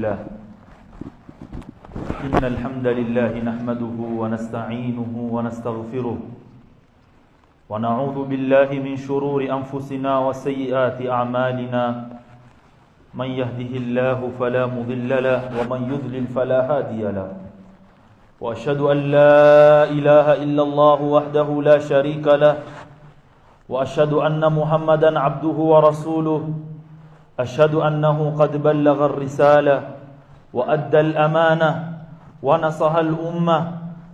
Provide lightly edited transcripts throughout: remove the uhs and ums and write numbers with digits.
لله. إن الحمد لله نحمده ونستعينه ونستغفره، ونعوذ بالله من شرور أنفسنا وسيئات أعمالنا. من يهده الله فلا مضل له ومن يضلل فلا هادي له. وأشهد أن لا إله إلا الله وحده لا شريك له، وأشهد أن محمدا عبده ورسوله. أشهد أنه قد بلغ الرسالة وأدى الأمانة ونصح الأمة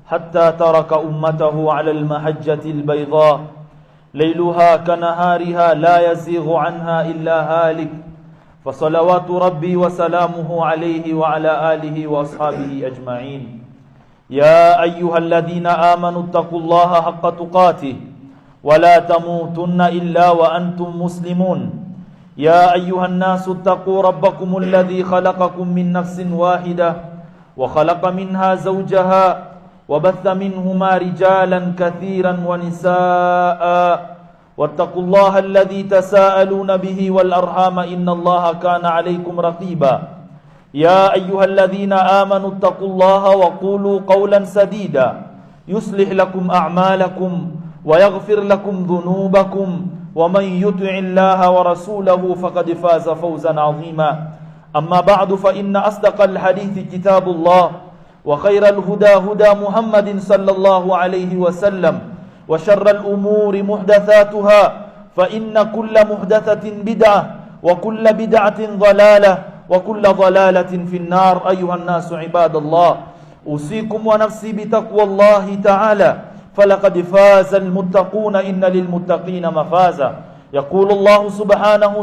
حتى ترك أمته على المحجة البيضاء ليلها كنهارها لا يزيغ عنها إلا هالك. فصلوات ربي وسلامه عليه وعلى آله وأصحابه أجمعين. يا أيها الذين آمنوا اتقوا الله حق تقاته ولا تموتن إلا وأنتم مسلمون. يا أيها الناس اتقوا ربكم الذي خلقكم من نفس واحدة وخلق منها زوجها وبث منهما رجالا كثيرا ونساء، واتقوا الله الذي تساءلون به والأرحام إن الله كان عليكم رقيبا. يا أيها الذين آمنوا اتقوا الله وقولوا قولا سديدا يصلح لكم أعمالكم ويغفر لكم ذنوبكم، ومن يطع الله ورسوله فقد فاز فوزا عظيما. أما بعد، فإن أصدق الحديث كتاب الله، وخير الهدى هدى محمد صلى الله عليه وسلم، وشر الأمور محدثاتها، فإن كل محدثة بدعة وكل بدعة ضلالة وكل ضلالة في النار. أيها الناس عباد الله، أوصيكم ونفسي بتقوى الله تعالى، فلقد فاز المتقون، إن للمتقين مفازا. يقول الله سبحانه: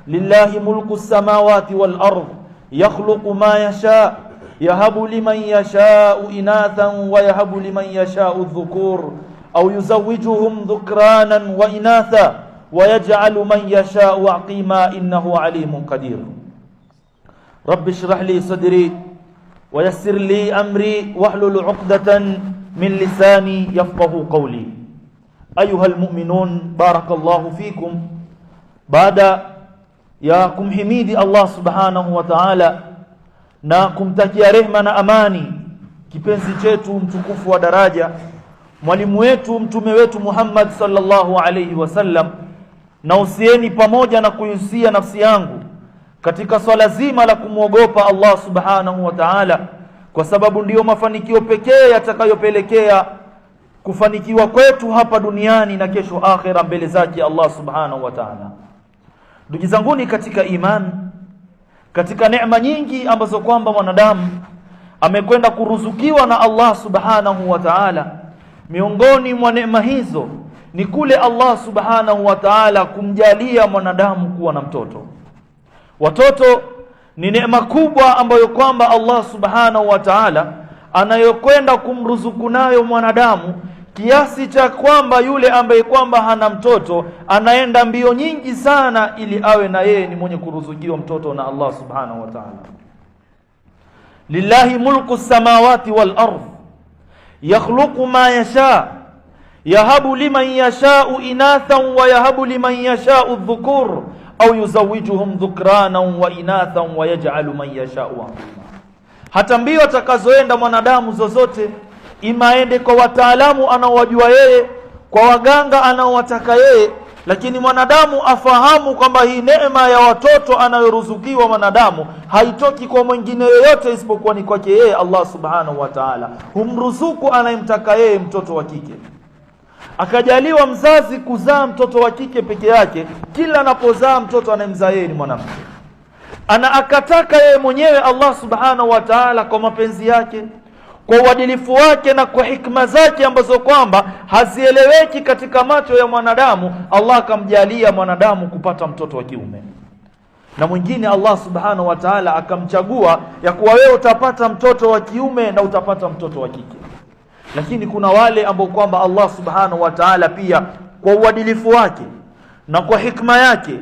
لله ملك السماوات والأرض يخلق ما يشاء يهب لمن يشاء إناثا ويهب لمن يشاء الذكور أو يزوجهم ذكرانا وإناثا ويجعل من يشاء عقيما إنه عليم قدير. رب اشرح لي صدري ويسر لي أمري واحلل عقدة من لساني يفقه قولي. أيها المؤمنون، بارك الله فيكم. Baada ya kumhimidi Allah subhanahu wa ta'ala na kumtakia rehma na amani kipenzi chetu mtukufu wa daraja, mwalimu wetu, mtume wetu Muhammad sallallahu alayhi wasallam, na usieni pamoja na kuihusia nafsi yangu katika swala zima la kumwogopa Allah subhanahu wa ta'ala, kwa sababu ndiyo mafanikio pekee yatakayopelekea kufanikiwa kwetu hapa duniani na kesho akhera mbele zake Allah subhanahu wa ta'ala. Ndugu zanguni katika iman, katika neema nyingi ambazo kwamba mwanadamu amekwenda kuruzukiwa na Allah subhanahu wa ta'ala, miongoni mwa neema hizo ni kule Allah subhanahu wa ta'ala kumjalia mwanadamu kuwa na mtoto. Watoto ni neema kubwa ambayo kwamba Allah subhanahu wa ta'ala anayokwenda kumruzuku nayo mwanadamu, kiasi cha kwamba yule ambaye kwamba hana mtoto anaenda mbio nyingi sana ili awe na yeye ni mwenye kuruzukiwa mtoto na Allah subhanahu wa ta'ala. Lillahi mulku samawati wal ardh yakhluqu ma yasha yahabu liman yasha'u inathan wa yahabu liman yasha'u dhukur au yuzawijuhum dhukranan wa inathan wa yaj'alu man yasha'u aqima. Hata mbio atakazoenda mwanadamu zozote, imaende kwa wataalamu anaowajua yeye, kwa waganga anaowataka yeye, lakini mwanadamu afahamu kwamba hii neema ya watoto anayoruzukiwa mwanadamu haitoki kwa mwingine yoyote isipokuwa ni kwake yeye Allah subhanahu wa ta'ala. Humruzuku anayemtaka yeye mtoto wa kike. Akajaliwa mzazi kuzaa mtoto wa kike peke yake, kila anapozaa mtoto anayemzaa yeye ni mwanamke. Ana akataka yeye mwenyewe Allah subhanahu wa ta'ala kwa mapenzi yake, kwa uadilifu wake na kwa hikma zake ambazo kwamba hazieleweki katika macho ya mwanadamu, Allah akamjalia mwanadamu kupata mtoto wa kiume. Na mwingine Allah subhanahu wa ta'ala akamchagua ya kuwa wewe utapata mtoto wa kiume na utapata mtoto wa kike. Lakini kuna wale ambao kwamba Allah subhanahu wa ta'ala pia kwa uadilifu wake na kwa hikma yake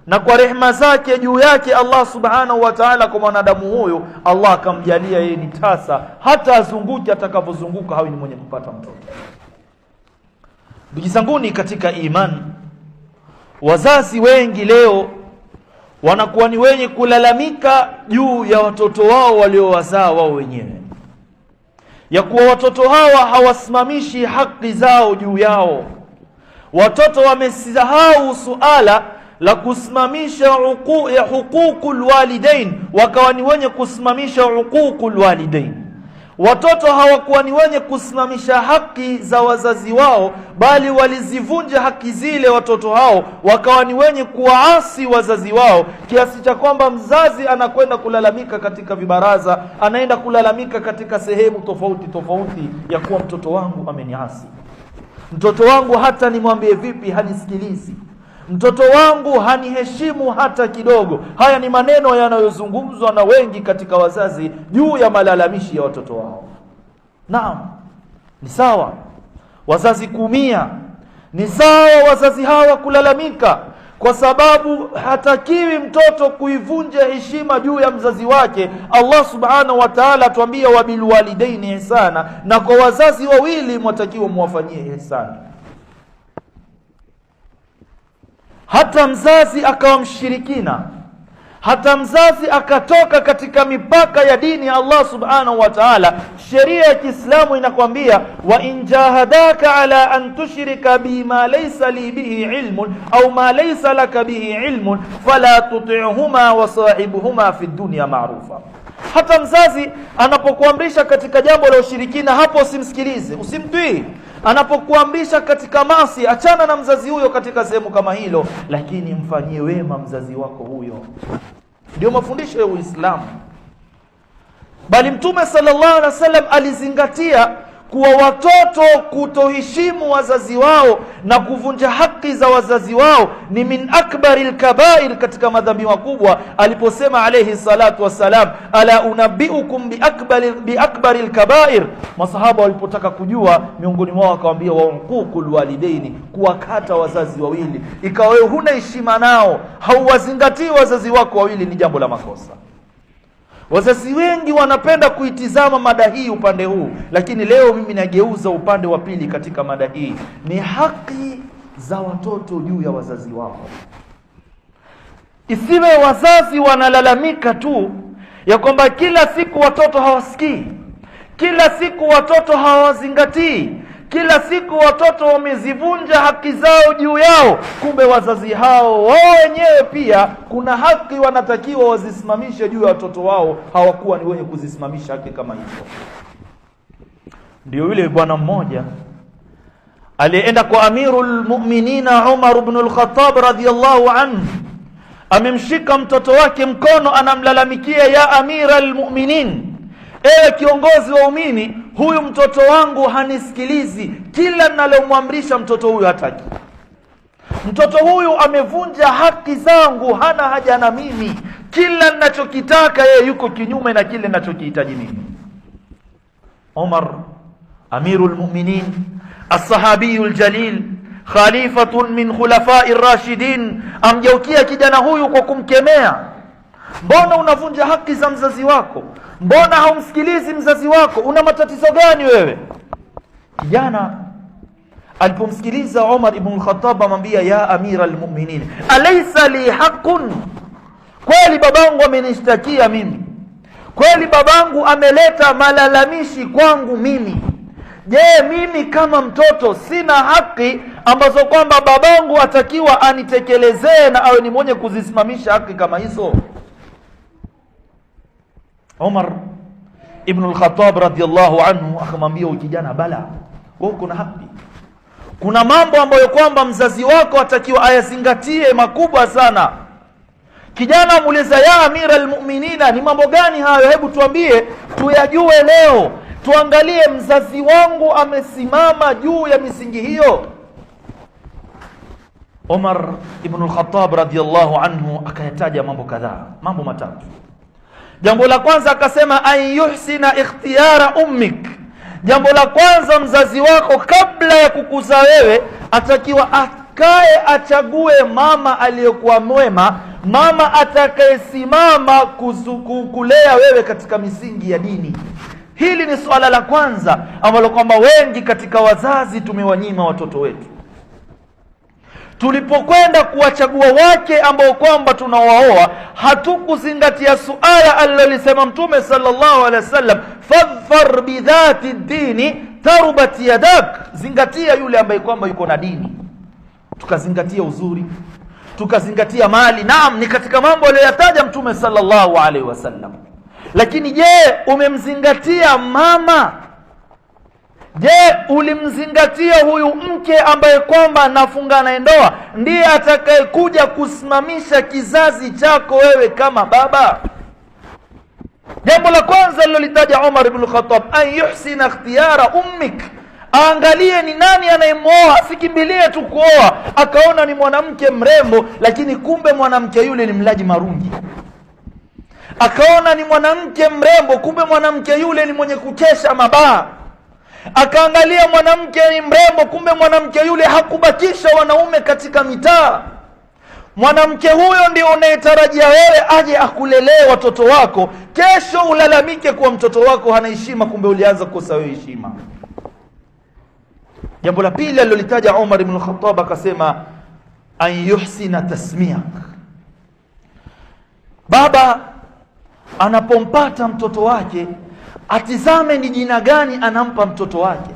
na kwa rehma zake juu yake Allah subhanahu wa ta'ala kwa mwanadamu huyo, Allah akamjalia yeye ni tasa, hata azunguke atakavyozunguka hawi ni mwenye kupata mtoto. Ndugu zanguni katika imani, wazazi wengi leo wanakuwa ni wenye kulalamika juu ya watoto wao waliowazaa wao wenyewe, ya kuwa watoto hawa hawasimamishi haki zao juu yao. Watoto wamesahau suala la kusimamisha huququl walidain, wakawa ni wenye kusimamisha huququl walidain. Watoto hawakuwa ni wenye kusimamisha haki za wazazi wao, bali walizivunja haki zile watoto hao, wakawa ni wenye kuwaasi wazazi wao, kiasi cha kwamba mzazi anakwenda kulalamika katika vibaraza, anaenda kulalamika katika sehemu tofauti tofauti ya kuwa mtoto wangu ameniasi, mtoto wangu hata nimwambie vipi hanisikilizi, mtoto wangu haniheshimu hata kidogo. Haya ni maneno yanayozungumzwa na wengi katika wazazi juu ya malalamishi ya watoto wao. Naam, ni sawa wazazi kuumia, ni sawa wazazi hawa kulalamika, kwa sababu hatakiwi mtoto kuivunja heshima juu ya mzazi wake. Allah subhanahu wa ta'ala atuambia wabilwalidaini ihsana, na kwa wazazi wawili mwatakiwa muwafanyie ihsani. Hata mzazi akawa mshirikina, hata mzazi akatoka katika mipaka ya dini ya Allah subhanahu wa ta'ala, sheria ya Kiislamu inakwambia wa in jahadaka ala an tushrika bima laysa li bihi ilmun au ma laysa laka bihi ilmun fala tuti'huma wa sahibuhuma fi dunya ma'rufa. Hata mzazi anapokuamrisha katika jambo la ushirikina, hapo usimsikilize, usimtii. Anapokuamrisha katika masi, achana na mzazi huyo katika sehemu kama hilo, lakini mfanyie wema mzazi wako huyo. Ndio mafundisho ya Uislamu. Bali Mtume sallallahu alaihi wasallam alizingatia kuwa watoto kutoheshimu wazazi wao na kuvunja haki za wazazi wao ni min akbaril kabair, katika madhambi makubwa, aliposema alayhi salatu wassalam, ala unabbiukum biakbaril kabair. Masahaba walipotaka kujua, miongoni mwao akawaambia wa uququl walidaini, kuwakata wazazi wawili. Ikawa wewe huna heshima nao, hauwazingatii wazazi wako wawili, ni jambo la makosa. Wazazi wengi wanapenda kuitizama mada hii upande huu, lakini leo mimi nageuza upande wa pili katika mada hii. Ni haki za watoto juu ya wazazi wao. Isiwe wazazi wanalalamika tu ya kwamba kila siku watoto hawasikii, kila siku watoto hawazingatii, kila siku watoto wamezivunja haki zao juu yao. Kumbe wazazi hao wao wenyewe pia kuna haki wanatakiwa wazisimamishe juu ya watoto wao, hawakuwa ni wenye kuzisimamisha haki kama hizo. Ndio yule bwana mmoja alienda kwa Amirul Mu'minina Umar ibn al-Khattab radhiyallahu anhu, amemshika mtoto wake mkono, anamlalamikia, ya Amiral Mu'minin, ewe kiongozi wa umini, huyu mtoto wangu hanisikilizi, kila ninalomwamrisha mtoto huyu hataki. Mtoto huyu amevunja haki zangu, hana haja na mimi, kila ninachokitaka yeye yuko kinyume na kile ninachokihitaji mimi. Umar Amirul Mu'minin, as-sahabiyul jalil, khalifatun min khulafa'ir rashidin, amgeukia kijana huyu kwa kumkemea, mbona unavunja haki za mzazi wako? Mbona haumsikilizi mzazi wako? Una matatizo gani wewe? Kijana alipomsikiliza Umar ibn al-Khattab amwambia, ya Amira al-Mu'minin, alaysa li haqqun? Kweli babangu amenishtakia mimi, kweli babangu ameleta malalamishi kwangu mimi. Je, mimi kama mtoto sina haki ambazo kwamba babangu atakiwa anitekelezee na awe ni mwenye kuzisimamisha haki kama hizo? Umar ibn al-Khattab radhiyallahu anhu akamwambia kijana, bala, wewe uko na haki. Kuna mambo ambayo kwamba mzazi wako atakiwa ayazingatie makubwa sana. Kijana amuuliza, ya Amira al-Mu'minina, ni mambo gani hayo? Hebu tuambie tuyajue leo, tuangalie mzazi wangu amesimama juu ya misingi hiyo. Umar ibn al-Khattab radhiyallahu anhu akayataja mambo kadhaa, mambo matatu. Jambo la kwanza akasema, an yuhsina ikhtiyara ummik. Jambo la kwanza, mzazi wako kabla ya kukuzaa wewe atakiwa akae achague mama aliyekuwa mwema, mama atakayesimama kulea wewe katika misingi ya dini. Hili ni swala la kwanza ambalo kwamba wengi katika wazazi tumewanyima watoto wetu. Tulipokwenda kuwachagua wake ambao kwamba tunawaoa, hatukuzingatia suala alilolisema Mtume sallallahu alaihi wasallam, fadhfar bidhati dini tarubat yadak, zingatia yule ambaye kwamba yuko na dini. Tukazingatia uzuri, tukazingatia mali. Naam, ni katika mambo aliyoyataja Mtume sallallahu alaihi wasallam. Lakini je, umemzingatia mama? Je, ulimzingatia huyu mke ambaye kwamba anafunga naye ndoa, ndiye atakayekuja kusimamisha kizazi chako wewe kama baba? Jambo la kwanza alilolitaja Umar ibn Khattab, an yuhsina ikhtiyara ummik, aangalie ni nani anayemwoa, asikimbilie tu kuoa akaona ni mwanamke mrembo, lakini kumbe mwanamke yule ni mlaji marungi. Akaona ni mwanamke mrembo, kumbe mwanamke yule ni mwenye kukesha mabaa. Akaangalia mwanamke ni mrembo, kumbe mwanamke yule hakubakisha wanaume katika mitaa. Mwanamke huyo ndio unayetarajia wewe aje akulelee watoto wako, kesho ulalamike kuwa mtoto wako hana heshima, kumbe ulianza kukosa wewe heshima. Jambo la pili alilolitaja Umar ibn Khattab akasema, an yuhsina tasmiak. Baba anapompata mtoto wake atizame ni jina gani anampa mtoto wake.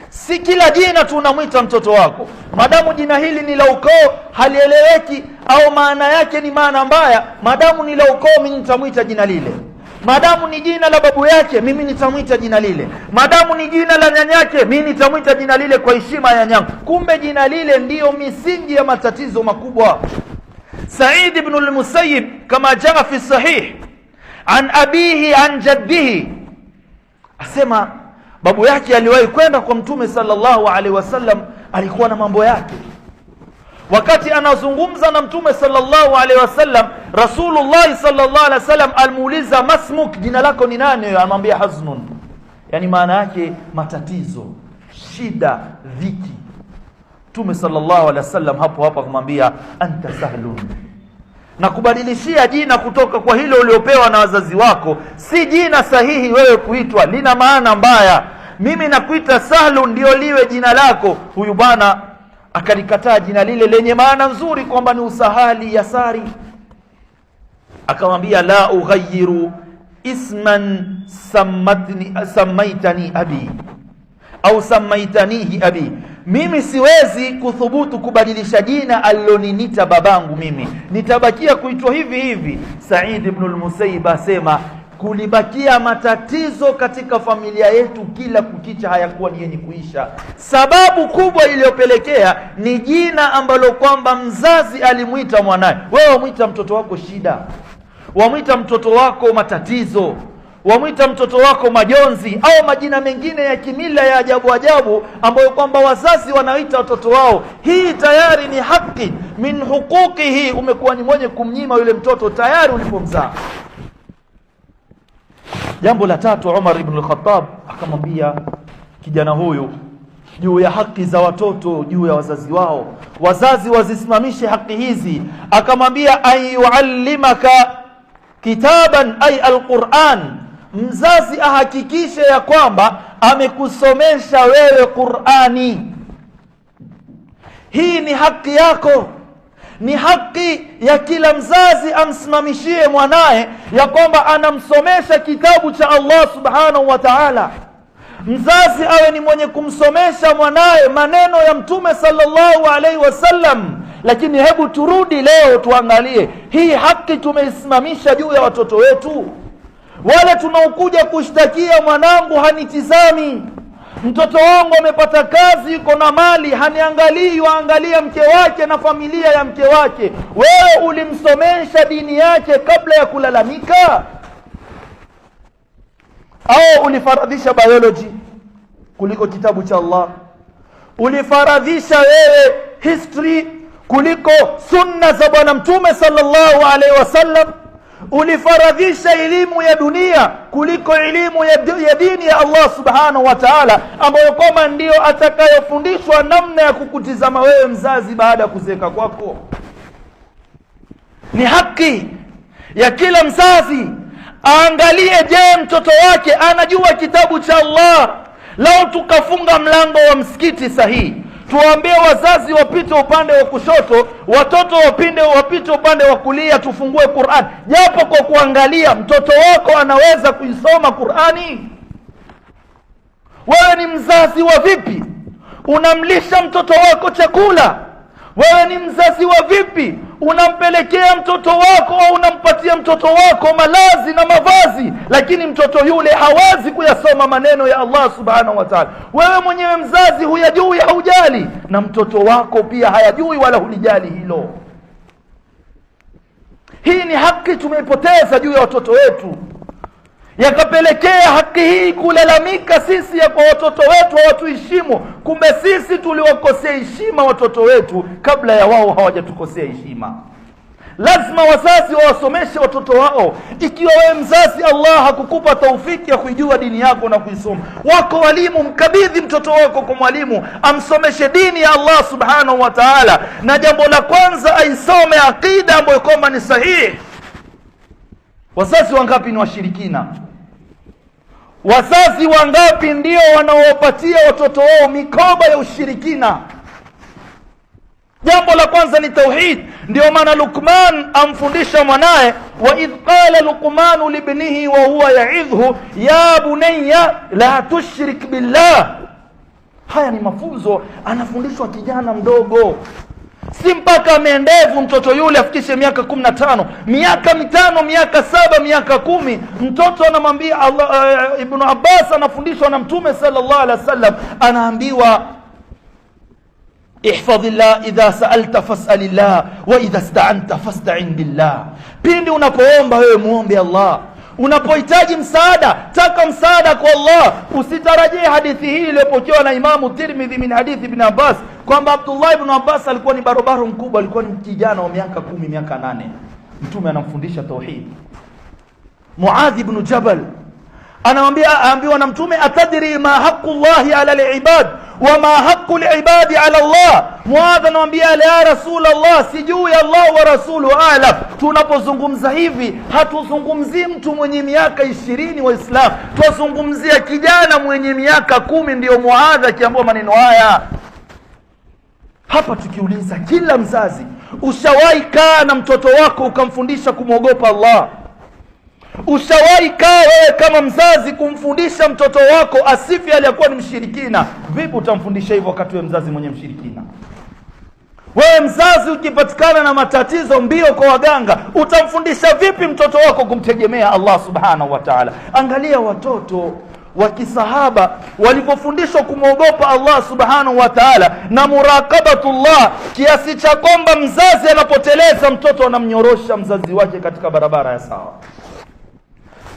Si kila jina tu unamwita mtoto wako, madamu jina hili ni la ukoo halieleweki, au maana yake ni maana mbaya, madamu ni la ukoo mimi nitamwita jina lile, madamu ni jina la babu yake mimi nitamwita jina lile, madamu ni jina la nyanyake mimi nitamwita jina lile kwa heshima ya nyangu. Kumbe jina lile ndiyo misingi ya matatizo makubwa. Said ibn al-Musayyib kama jaa fi sahih an abihi an jaddihi, asema babu yake aliwahi kwenda kwa Mtume sallallahu alaihi wasallam, alikuwa na mambo yake. Wakati anazungumza na Mtume sallallahu alaihi wasallam, Rasulullah sallallahu alaihi wasallam alimuuliza, masmuk, jina lako ni nani? Anamwambia Haznun, yani maana yake matatizo, shida, dhiki. Mtume sallallahu alaihi wasallam hapo hapo akamwambia anta sahlun, na kubadilishia jina kutoka kwa hilo uliopewa na wazazi wako si jina sahihi wewe kuitwa, lina maana mbaya. Mimi nakuita Sahlu ndio liwe jina lako. Huyu bwana akalikataa jina lile lenye maana nzuri kwamba ni usahali, yasari. Akamwambia la ughayiru isman sammaitani abi au sammaitanihi abi, mimi siwezi kuthubutu kubadilisha jina aliloninita babangu, mimi nitabakia kuitwa hivi hivi. Said ibn al-Musayyib asema kulibakia matatizo katika familia yetu kila kukicha, hayakuwa ni yenye kuisha. Sababu kubwa iliyopelekea ni jina ambalo kwamba mzazi alimwita mwanaye. Wewe wamwita mtoto wako shida, wamwita mtoto wako matatizo, wamwita mtoto wako majonzi, au majina mengine ya kimila ya ajabu ajabu ambayo kwamba wazazi wanaita watoto wao. Hii tayari ni haki min huquqihi, umekuwa ni mwenye kumnyima yule mtoto tayari ulipomzaa. Jambo la tatu, Umar ibn al-Khattab akamwambia kijana huyu juu ya haki za watoto juu ya wazazi wao, wazazi wazisimamishe haki hizi. Akamwambia an yuallimaka kitaban ay alquran, mzazi ahakikishe ya kwamba amekusomesha wewe Qurani. Hii ni haki yako, ni haki ya kila mzazi amsimamishie mwanaye ya kwamba anamsomesha kitabu cha Allah subhanahu wa ta'ala. Mzazi awe ni mwenye kumsomesha mwanaye maneno ya Mtume sallallahu alaihi wasallam. Lakini hebu turudi leo tuangalie hii haki tumeisimamisha juu ya watoto wetu. Wale tunaokuja kushtakia, mwanangu hanitizami, mtoto wangu amepata kazi, yuko na mali, haniangalii, waangalia mke wake na familia ya mke wake. Wewe ulimsomesha dini yake kabla ya kulalamika? Au ulifaradhisha biology kuliko kitabu cha Allah? Ulifaradhisha wewe history kuliko sunna za Bwana Mtume sallallahu alaihi wasallam? Ulifaradhisha elimu ya dunia kuliko elimu ya dini ya Allah subhanahu wa ta'ala, ambayo kwamba ndiyo atakayofundishwa namna ya kukutizama wewe mzazi baada ya kuzeeka kwako. Ni haki ya kila mzazi aangalie, je, mtoto wake anajua kitabu cha Allah? Lau tukafunga mlango wa msikiti sahihi, Tuambie wazazi wapite upande wa kushoto, watoto wapite upande wa kulia, tufungue Qur'an. Japo kwa kuangalia, mtoto wako anaweza kuisoma Qur'ani? Wewe ni mzazi wa vipi? Unamlisha mtoto wako chakula? Wewe ni mzazi wa vipi? Unampelekea mtoto wako au unampatia mtoto wako malazi na mavazi, lakini mtoto yule hawezi kuyasoma maneno ya Allah subhanahu wa ta'ala. Wewe mwenyewe mzazi huyajui, haujali, na mtoto wako pia hayajui wala hulijali hilo. Hii ni haki tumeipoteza juu ya watoto wetu, yakapelekea haki hii kulalamika sisi ya kwa watoto wetu hawatuheshimu. Kumbe sisi tuliwakosea heshima watoto wetu kabla ya wao hawajatukosea heshima. Lazima wazazi wawasomeshe watoto wao. Ikiwa wewe mzazi Allah hakukupa taufiki ya kuijua dini yako na kuisoma, wako walimu, mkabidhi mtoto wako kwa mwalimu amsomeshe dini ya Allah subhanahu wa ta'ala, na jambo la kwanza aisome aqida ambayo kwamba ni sahihi. Wazazi wangapi ni washirikina? Wazazi wangapi ndio wanaowapatia watoto wao mikoba ya ushirikina? Jambo la kwanza ni tauhid. Ndio maana Luqman amfundisha mwanaye, wa idh qala Luqmanu libnihi wa huwa yaidhhu ya bunayya la tushrik billah. Haya ni mafunzo anafundishwa kijana mdogo, si mpaka ameendevu mtoto yule afikishe miaka 15, miaka 5, miaka 7, miaka 10. Mtoto anamwambia Allah. Ibn Abbas anafundishwa na Mtume sallallahu alaihi wasallam, anaambiwa ihfadhillah idha sa'alta fas'alillah wa idha ista'anta fasta'in billah. Pindi unapoomba wewe muombe Allah, unapohitaji msaada taka msaada kwa Allah. Usitarajie hadithi hii iliyopokewa na Imamu Tirmidhi min hadithi Ibn Abbas kwamba Abdullah ibn Abbas alikuwa ni barobaro mkubwa, alikuwa ni kijana wa miaka 10, miaka 8. Mtume anamfundisha tauhid. Muadh ibn Jabal anamwambia, aambiwa na Mtume, atadri ma haqqu Allahi ala al-ibad wa ma haqqu al-ibadi ala Allah. Muadh anamwambia, ya Rasul Allah, sijui, Allah wa rasulu a'lam. Tunapozungumza hivi hatuzungumzii mtu mwenye miaka 20 wa Islam, twazungumzia kijana mwenye miaka 10, ndiyo Muadh akiambiwa maneno haya. Hapa tukiuliza kila mzazi, ushawahi kaa na mtoto wako ukamfundisha kumwogopa Allah? Ushawahi kaa wewe kama mzazi kumfundisha mtoto wako asifi aliyakuwa ni mshirikina? Vipi utamfundisha hivyo wakati wewe mzazi mwenye mshirikina? Wewe mzazi ukipatikana na matatizo mbio kwa waganga, utamfundisha vipi mtoto wako kumtegemea Allah subhanahu wa ta'ala? Angalia watoto wa kisahaba walipofundishwa kumwogopa Allah subhanahu wa ta'ala na muraqabatullah, kiasi cha kwamba mzazi anapoteleza mtoto anamnyorosha mzazi wake katika barabara ya sawa.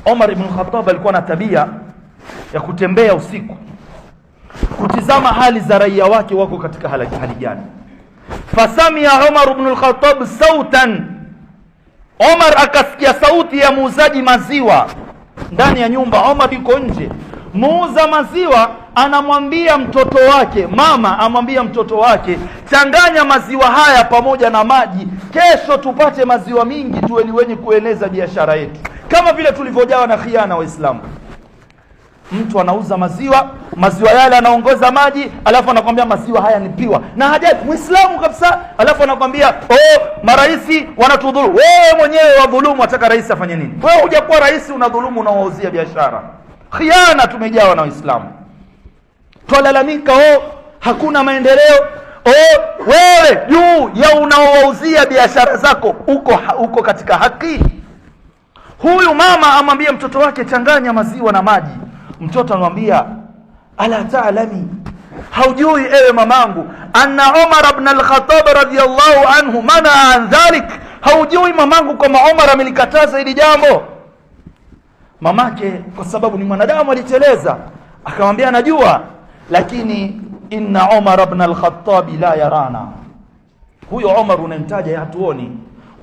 Omar ibn Khattab alikuwa na tabia ya kutembea usiku kutizama hali za raia wake wako katika hali gani. Fasamia Omar ibn al-Khattab sautan, Omar akasikia sauti ya muuzaji maziwa ndani ya nyumba. Omar yuko nje, muuza maziwa anamwambia mtoto wake, mama amwambia mtoto wake, changanya maziwa haya pamoja na maji, kesho tupate maziwa mingi, tuwe ni wenye kueneza biashara yetu, kama vile tulivyojawa na khiana Waislamu. Mtu anauza maziwa, maziwa yale anaongoza maji, alafu anakwambia maziwa haya ni piwa, na haja Muislamu kabisa, alafu anakwambia oh, maraisi wanatudhuru. Wewe mwenyewe wadhulumu, wataka rais afanye nini? Wewe hujakuwa rais, unadhulumu, unawauzia biashara. Khiana tumejawa na Waislamu, twalalamika oh, hakuna maendeleo. Oh, wewe juu ya unaowauzia biashara zako uko katika haki? Huyu mama amwambia mtoto wake changanya maziwa na maji. Mtoto anamwambia ala ta'lami, haujui ewe mamangu, anna Umar ibn al-Khattab radhiyallahu anhu mana an dhalik, haujui mamangu kwamba Umar amelikataza hili jambo? Mamake kwa sababu ni mwanadamu aliteleza, akamwambia najua, lakini inna Umar ibn al-Khattab la yarana. Huyo Umar unamtaja hatuoni.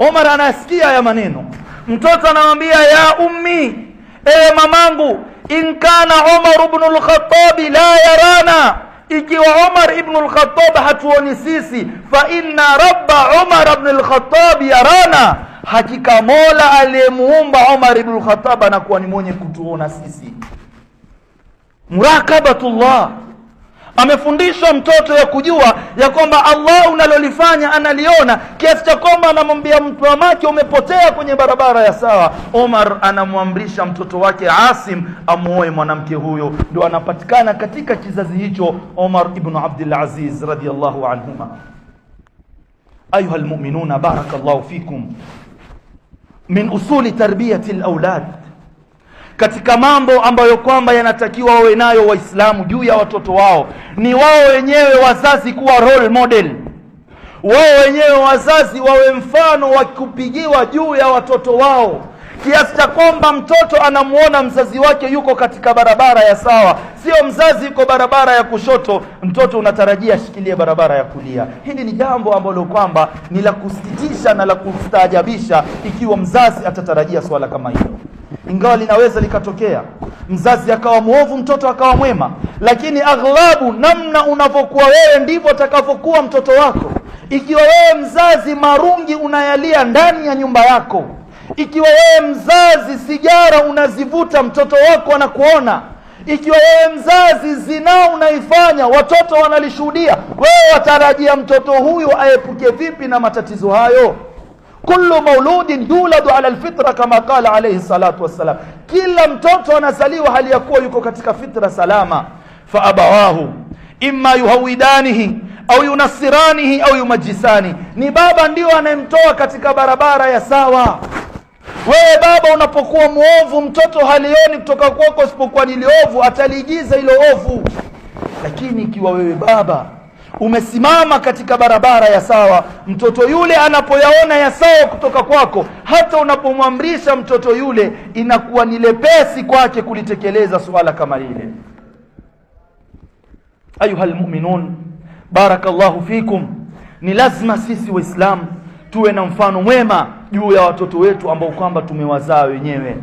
Umar anasikia haya maneno. Mtoto anamwambia ya ummi, ewe mamangu, in kana Umar ibn al-Khattab la yarana, ikiwa Umar ibn al-Khattab hatuoni sisi, fa inna rabba Umar ibn al-Khattab yarana, hakika Mola aliyemuumba Umar ibn al-Khattab anakuwa ni mwenye kutuona sisi. Murakabatullah. Amefundishwa mtoto ya kujua ya kwamba Allah unalolifanya analiona, kiasi cha kwamba anamwambia mamake umepotea kwenye barabara ya sawa. Omar anamwamrisha mtoto wake Asim amuoe mwanamke huyo, ndio anapatikana katika kizazi hicho Omar ibn Abdul Aziz radiyallahu anhuma. Ayuha almu'minuna, barakallahu fikum. Min usuli tarbiyati alawlad, katika mambo ambayo kwamba yanatakiwa wawe nayo Waislamu juu ya watoto wao ni wao wenyewe wazazi kuwa role model, wao wenyewe wazazi wawe mfano wa kupigiwa juu ya watoto wao, kiasi cha kwamba mtoto anamuona mzazi wake yuko katika barabara ya sawa, sio mzazi yuko barabara ya kushoto, mtoto unatarajia ashikilie barabara ya kulia. Hili ni jambo ambalo kwamba ni la kusikitisha na la kustaajabisha ikiwa mzazi atatarajia swala kama hilo. Ingawa linaweza likatokea mzazi akawa mwovu, mtoto akawa mwema, lakini aghlabu namna unavyokuwa wewe ndivyo atakavyokuwa mtoto wako. Ikiwa wewe mzazi marungi unayalia ndani ya nyumba yako, ikiwa wewe mzazi sigara unazivuta, mtoto wako anakuona. Ikiwa wewe mzazi zinaa unaifanya, watoto wanalishuhudia, wewe watarajia mtoto huyu aepuke vipi na matatizo hayo? Kullu mauludin yuladu ala alfitra kama qala alayhi salatu wassalam, kila mtoto anazaliwa hali ya kuwa yuko katika fitra salama. Fa abawahu imma yuhawidanihi au yunasiranihi au yumajisani, ni baba ndio anayemtoa katika barabara ya sawa. Wewe baba unapokuwa muovu, mtoto halioni kutoka kwako isipokuwa ni liovu, ataliigiza ilo ovu. Lakini ikiwa wewe baba umesimama katika barabara ya sawa, mtoto yule anapoyaona ya sawa kutoka kwako, hata unapomwamrisha mtoto yule inakuwa ni lepesi kwake kulitekeleza suala kama lile. Ayuha almu'minun, barakallahu fikum, ni lazima sisi Waislamu tuwe na mfano mwema juu ya watoto wetu ambao kwamba tumewazaa wenyewe.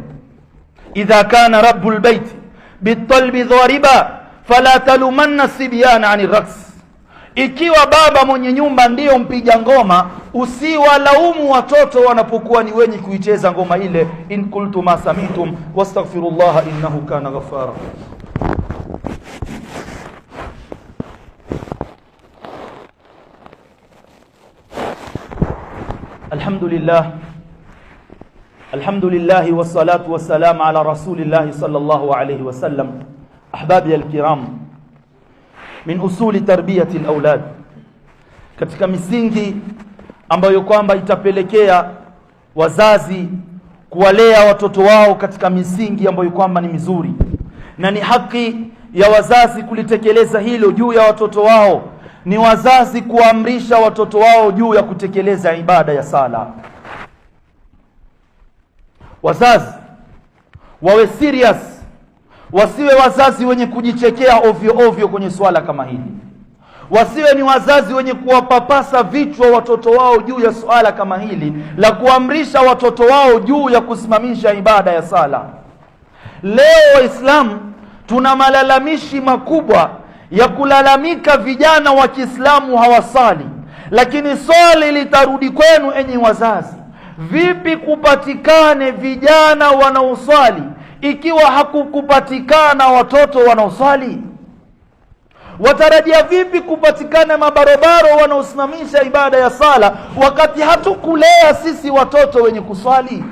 Idha kana rabbul bait bitalbi dhariba fala talumanna sibyana ani raks, ikiwa baba mwenye nyumba ndiyo mpiga ngoma, usiwalaumu watoto wanapokuwa ni wenye kuicheza ngoma ile. In kultu ma sami'tum wastaghfirullaha innahu kana ghaffara. Alhamdulillah, alhamdulillah wassalatu wassalamu ala rasulillahi sallallahu alayhi wasallam. Ahbabi alkiram, min usuli tarbiyati alawlad, katika misingi ambayo kwamba itapelekea wazazi kuwalea watoto wao katika misingi ambayo kwamba ni mizuri, na ni haki ya wazazi kulitekeleza hilo juu ya watoto wao, ni wazazi kuamrisha watoto wao juu ya kutekeleza ibada ya sala. Wazazi wawe serious, wasiwe wazazi wenye kujichekea ovyo ovyo kwenye swala kama hili, wasiwe ni wazazi wenye kuwapapasa vichwa watoto wao juu ya swala kama hili la kuamrisha watoto wao juu ya kusimamisha ibada ya sala. Leo Waislamu tuna malalamishi makubwa ya kulalamika vijana wa Kiislamu hawasali, lakini swali litarudi kwenu enyi wazazi, vipi kupatikane vijana wanaoswali ikiwa hakukupatikana watoto wanaoswali? Watarajia vipi kupatikana mabarobaro wanaosimamisha ibada ya sala wakati hatukulea sisi watoto wenye kuswali?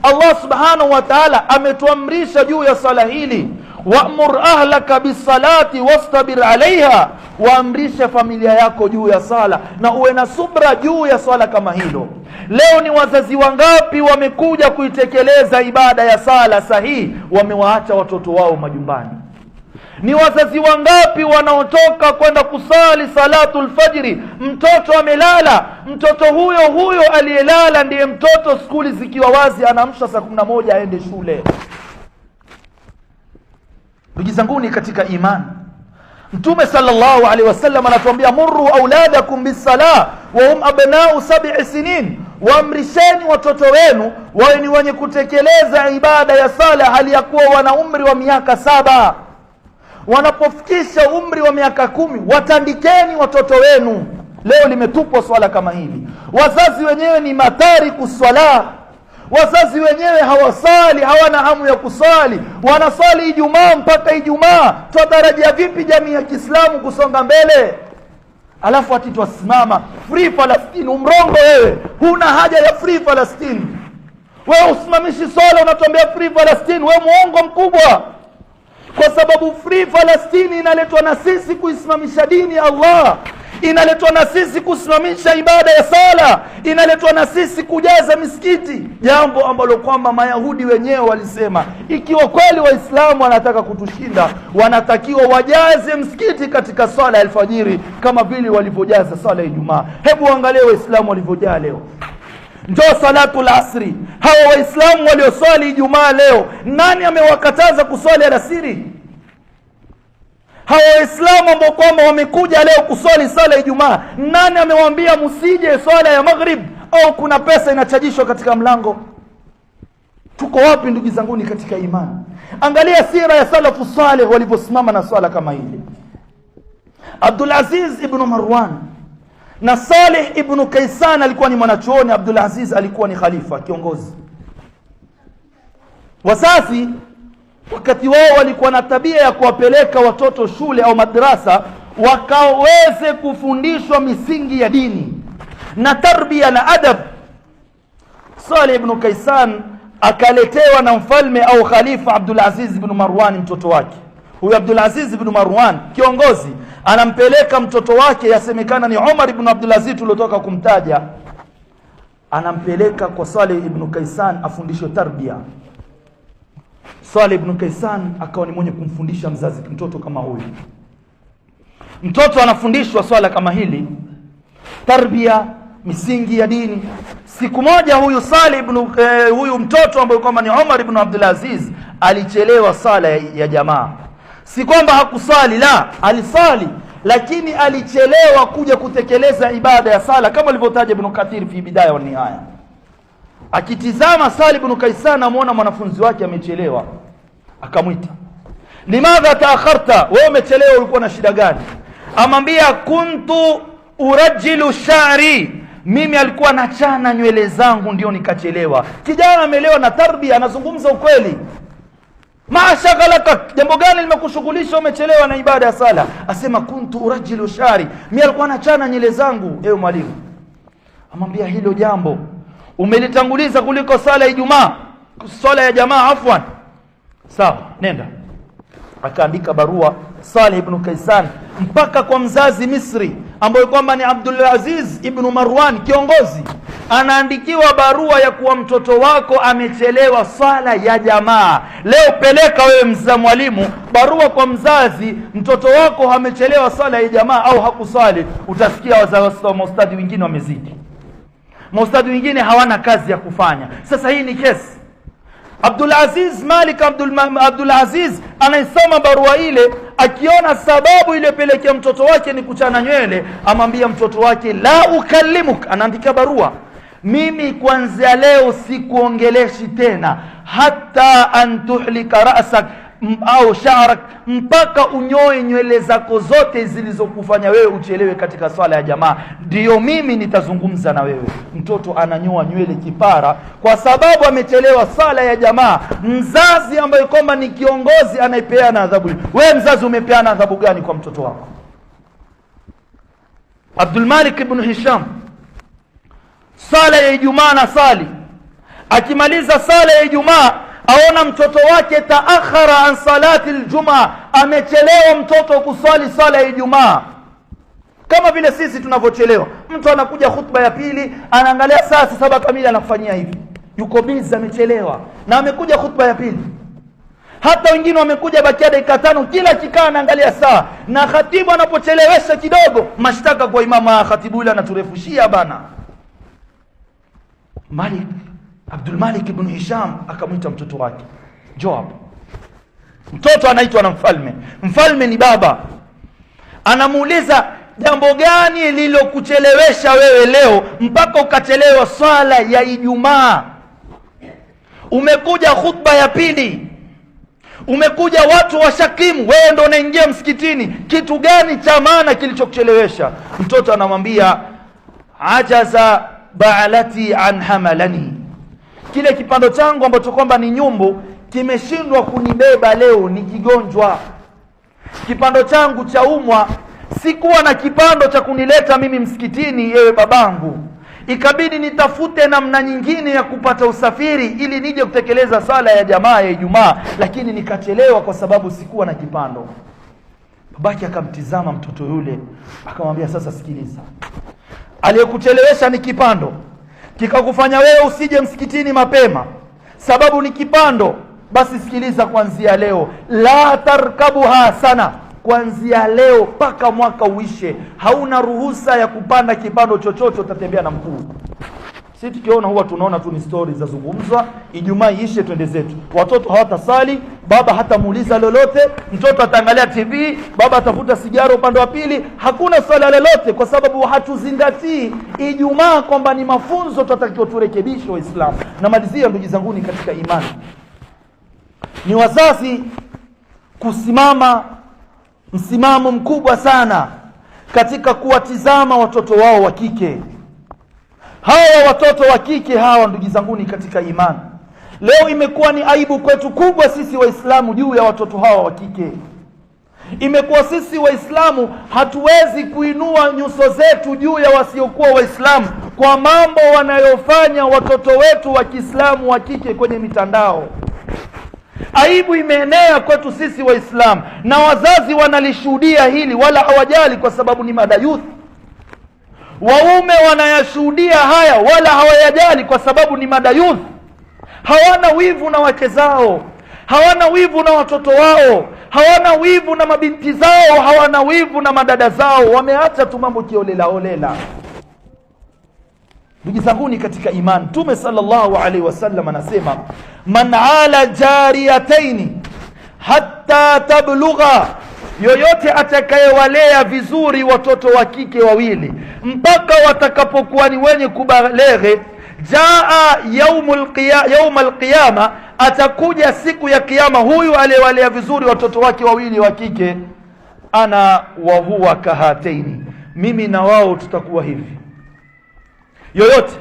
Allah subhanahu wa ta'ala ametuamrisha juu ya sala hili, wa'mur ahlaka bisalati wastabir alaiha, waamrishe familia yako juu ya sala na uwe na subra juu ya swala kama hilo. Leo ni wazazi wangapi wamekuja kuitekeleza ibada ya sala sahihi, wamewaacha watoto wao majumbani? Ni wazazi wangapi wanaotoka kwenda kusali salatul fajri, mtoto amelala. Mtoto huyo huyo aliyelala ndiye mtoto skuli zikiwa wazi anaamsha saa 11 aende shule. Ndugu zanguni katika imani, Mtume sallallahu alaihi wasallam anatuambia murru auladakum bisala wa hum abnau 7 sinin, waamrisheni watoto wenu wawe ni wenye kutekeleza ibada ya sala hali ya kuwa wana umri wa miaka 7. Wanapofikisha umri wa miaka 10 watandikeni watoto wenu. Leo limetupwa swala kama hili. Wazazi wenyewe ni matari kuswala. Wazazi wenyewe hawasali, hawana hamu ya kusali, wanasali Ijumaa mpaka Ijumaa. Twatarajia vipi jamii ya Kiislamu kusonga mbele? Alafu ati twasimama free Palestine. Umrongo wewe, huna haja ya free Palestine. Wewe usimamishi swala, unatuambia free Palestine. Wewe muongo mkubwa, kwa sababu free Palestine inaletwa na sisi kuisimamisha dini ya Allah, inaletwa na sisi kusimamisha ibada ya sala, inaletwa na sisi kujaza misikiti, jambo ambalo kwamba Mayahudi wenyewe walisema ikiwa kweli Waislamu wanataka kutushinda, wanatakiwa wajaze msikiti katika swala ya alfajiri kama vile walivyojaza swala ya Ijumaa. Hebu angalia Waislamu walivyojaa leo. Njoo salatul asri, hawa Waislamu walioswali Ijumaa leo, nani amewakataza kuswali alasiri? Hawa Waislamu ambao kwamba wamekuja leo kuswali sala ya Ijumaa, nani amewaambia msije swala ya maghrib au kuna pesa inachajishwa katika mlango? Tuko wapi ndugu zanguni katika imani? Angalia sira ya salafu saleh walivyosimama na swala kama hili. Abdul Aziz ibn Marwan na Saleh ibn Kaisan alikuwa ni mwanachuoni, Abdul Aziz alikuwa ni khalifa kiongozi. Wazazi wakati wao walikuwa na tabia ya kuwapeleka watoto shule au madrasa wakaweze kufundishwa misingi ya dini na tarbia na adab. Saleh ibn Kaisan akaletewa na mfalme au khalifa Abdul Aziz ibn Marwan mtoto wake. Huyu Abdul Aziz ibn Marwan kiongozi anampeleka mtoto wake, yasemekana ni Umar ibn Abdul Aziz tuliotoka kumtaja, anampeleka kwa Saleh ibn Kaisan afundishwe tarbia. Saleh ibn Kaisan akawa ni mwenye kumfundisha mzazi mtoto kama huyu. Mtoto anafundishwa swala kama hili, tarbia, misingi ya dini. Siku moja huyu Saleh ibn huyu mtoto ambaye kwamba ni Umar ibn Abdul Aziz alichelewa sala ya jamaa. Si kwamba hakusali, la, alisali, lakini alichelewa kuja kutekeleza ibada ya sala kama alivyotaja Ibn Kathir fi Bidaya wa Nihaya. Akitizama Saleh ibn Kaisan amuona mwanafunzi wake amechelewa, akamwita, limadha taakharta, wewe umechelewa, ulikuwa na shida gani? Amwambia, kuntu urajilu sha'ri, mimi alikuwa nachana nywele zangu ndio nikachelewa. Kijana ameelewa na tarbia, anazungumza ukweli. Ma shaghalaka, jambo gani limekushughulisha umechelewa na ibada ya sala? Asema kuntu urajilu sha'ri, mimi alikuwa nachana nywele zangu. Ewe mwalimu, amwambia hilo jambo umelitanguliza kuliko sala ya Ijumaa, swala ya jamaa afwan. Sawa, nenda. Akaandika barua Saleh ibn Kaisan mpaka kwa mzazi Misri ambaye kwamba ni Abdul Aziz ibn Marwan kiongozi. Anaandikiwa barua ya kuwa mtoto wako amechelewa swala ya jamaa. Leo peleka wewe mza mwalimu barua kwa mzazi, mtoto wako amechelewa swala ya jamaa au hakuswali. Utasikia wazazi wa maustadhi wengine wamezidi, maustadhi wengine hawana kazi ya kufanya. Sasa hii ni kesi. Abdul Aziz Malik Abdul Aziz anaisoma barua ile, akiona sababu iliyopelekea mtoto wake ni kuchana nywele, amwambia mtoto wake la ukallimuk, anaandika barua, mimi kuanzia leo sikuongeleshi tena, hata an tuhlika ra'sak au sha'rak, mpaka unyoe nywele zako zote zilizokufanya wewe uchelewe katika swala ya jamaa, ndiyo mimi nitazungumza na wewe. Mtoto ananyoa nywele kipara kwa sababu amechelewa swala ya jamaa. Mzazi ambaye kwamba ni kiongozi anaipeana adhabu. Wewe mzazi umepeana adhabu gani kwa mtoto wako? Abdul Malik ibn Hisham, sala ya Ijumaa na sali, akimaliza sala ya Ijumaa aona mtoto wake taakhara an salati aljumaa, amechelewa mtoto kuswali sala ya Ijumaa, kama vile sisi tunavyochelewa. Mtu anakuja khutba ya pili, anaangalia saa 7 kamili, anakufanyia hivi, yuko busy, amechelewa na amekuja khutba ya pili. Hata wengine wamekuja bakia dakika 5, kila kikaa anaangalia saa, na khatibu anapochelewesha kidogo, mashtaka kwa imamu, khatibu yule anaturefushia bana. Malik Abdul Malik ibn Hisham akamwita mtoto wake, njoo hapa. Mtoto anaitwa na mfalme, mfalme ni baba. Anamuuliza, jambo gani lililokuchelewesha wewe leo mpaka ukachelewa swala ya Ijumaa? Umekuja khutba ya pili, umekuja watu washakimu, wewe ndo unaingia msikitini, kitu gani cha maana kilichokuchelewesha? Mtoto anamwambia, ajaza ba'alati an hamalani, Kile kipando changu ambacho kwamba ni nyumbu kimeshindwa kunibeba leo, ni kigonjwa. Kipando changu cha umwa, sikuwa na kipando cha kunileta mimi msikitini, yewe babangu, ikabidi nitafute namna nyingine ya kupata usafiri ili nije kutekeleza sala ya jamaa ya Ijumaa, lakini nikachelewa kwa sababu sikuwa na kipando. Babake akamtizama mtoto yule akamwambia, sasa sikiliza, aliyekuchelewesha ni kipando, kikakufanya wewe usije msikitini mapema, sababu ni kipando. Basi sikiliza, kuanzia leo la tarkabuha sana, kuanzia leo mpaka mwaka uishe, hauna ruhusa ya kupanda kipando chochote, utatembea na mguu. Sisi tukiona huwa tunaona tu ni stories zazungumzwa, Ijumaa iishe twende zetu. Watoto hawatasali, baba hatamuuliza lolote, mtoto ataangalia TV, baba atavuta sigara upande wa pili, hakuna swala lolote, kwa sababu hatuzingatii Ijumaa kwamba ni mafunzo tunatakiwa turekebishe Waislamu. Namalizia ndugu zanguni katika imani, ni wazazi kusimama msimamo mkubwa sana katika kuwatizama watoto wao wa kike. Hawa watoto wa kike hawa, ndugu zanguni katika imani, leo imekuwa ni aibu kwetu kubwa sisi Waislamu juu ya watoto hawa wa kike. Imekuwa sisi Waislamu hatuwezi kuinua nyuso zetu juu ya wasiokuwa Waislamu kwa mambo wanayofanya watoto wetu wa Kiislamu wa kike kwenye mitandao. Aibu imeenea kwetu sisi Waislamu, na wazazi wanalishuhudia hili wala hawajali, kwa sababu ni madayuthi. Waume wanayashuhudia haya wala hawayajali, kwa sababu ni madayuthi. Hawana wivu na wake zao, hawana wivu na watoto wao, hawana wivu na mabinti zao, hawana wivu na madada zao. Wameacha tu mambo kiolela olela. Ndugu zanguni katika imani, Mtume sallallahu alaihi wasallam anasema, man ala jariyataini hatta tablugha, yoyote atakayewalea vizuri watoto wa kike wawili mpaka watakapokuwa ni wenye kubaleghe, jaa yauma alqiyama, atakuja siku ya Kiyama huyu aliyewalea vizuri watoto wake wawili wa kike, ana wa huwa kahataini, mimi na wao tutakuwa hivi. Yoyote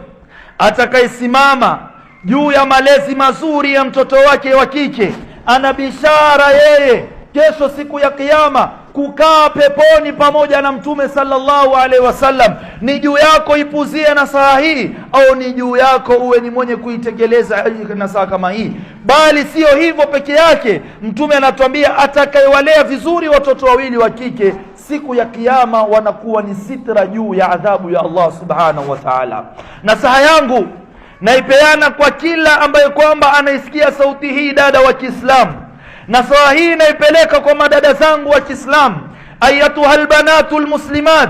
atakayesimama juu ya malezi mazuri ya mtoto wake wa kike, ana bishara yeye kesho siku ya Kiyama kukaa peponi pamoja na Mtume sallallahu alaihi wasallam. Ni juu yako ipuzie nasaha hii, au ni juu yako uwe ni mwenye kuitekeleza nasaha kama hii. Bali sio hivyo peke yake, Mtume anatuambia atakayewalea vizuri watoto wawili wa kike siku ya Kiyama wanakuwa ni sitra juu ya adhabu ya Allah subhanahu wa ta'ala. Nasaha yangu naipeana kwa kila ambaye kwamba anaisikia sauti hii, dada wa Kiislamu. Nasaha hii naipeleka kwa madada zangu wa Kiislamu, ayatuha albanatu almuslimat,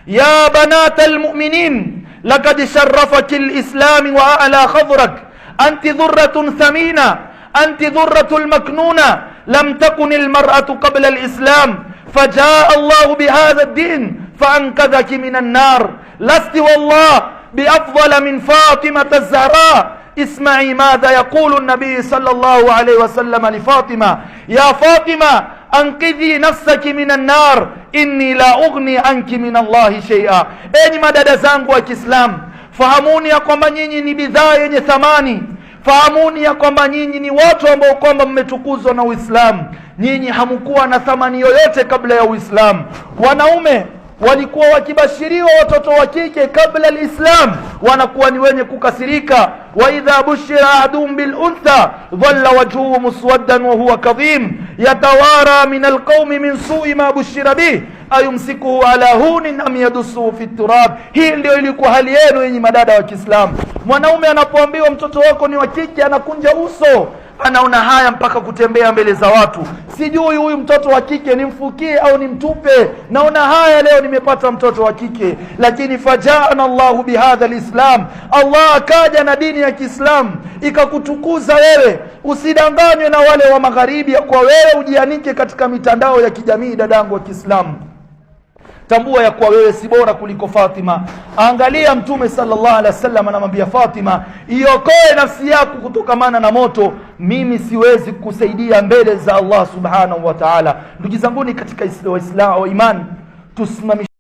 ya banat almu'minin, lakad sharafaki alislami wa a'la khadrak, anti dhurratun thamina, anti dhurratun maknuna, lam takun almar'atu qabla alislam fajaa Allahu bihadha ad-din faankadhaki min an-nar, lasti wallah biafdala min Fatimata az-Zahra. Isma'i madha yaqulu an-nabiy sallallahu alayhi wasallam li Fatima, ya Fatima anqidhi nafsaki min an-nar inni la ughni anki min Allahi shay'a. Enyi madada zangu wa Kiislamu, fahamuni ya kwamba nyinyi ni bidhaa yenye thamani. Fahamuni ya kwamba nyinyi ni watu ambao kwamba mmetukuzwa na Uislamu. Nyinyi hamkuwa na thamani yoyote kabla ya Uislamu. Wanaume walikuwa wakibashiriwa watoto wa kike kabla alislam, wanakuwa ni wenye kukasirika. Wa idha bushira ahaduhum bil untha dhalla wajhuhu muswaddan wa huwa kadhim yatawara min alqaumi min su'i ma bushira bih ayumsikuhu ala hunin am yadussuhu fi turab. Hii ndio ilikuwa hali yenu yenye madada wa Kiislamu. Mwanaume anapoambiwa mtoto wako ni wa kike anakunja uso, anaona haya mpaka kutembea mbele za watu, sijui huyu mtoto wa kike nimfukie au nimtupe, naona haya leo nimepata mtoto wa kike. Lakini fajaana Allahu bihadha alislam, Allah akaja na dini ya Kiislamu ikakutukuza wewe. Usidanganywe na wale wa magharibi kwa wewe ujianike katika mitandao ya kijamii. Dadangu wa Kiislamu, tambua ya kuwa wewe si bora kuliko Fatima. Angalia Mtume sallallahu alaihi wasallam anamwambia Fatima, iokoe nafsi yako kutokamana na moto, mimi siwezi kukusaidia mbele za Allah subhanahu wa ta'ala. Ndugu zanguni katika Waislamu wa imani, tusimamishe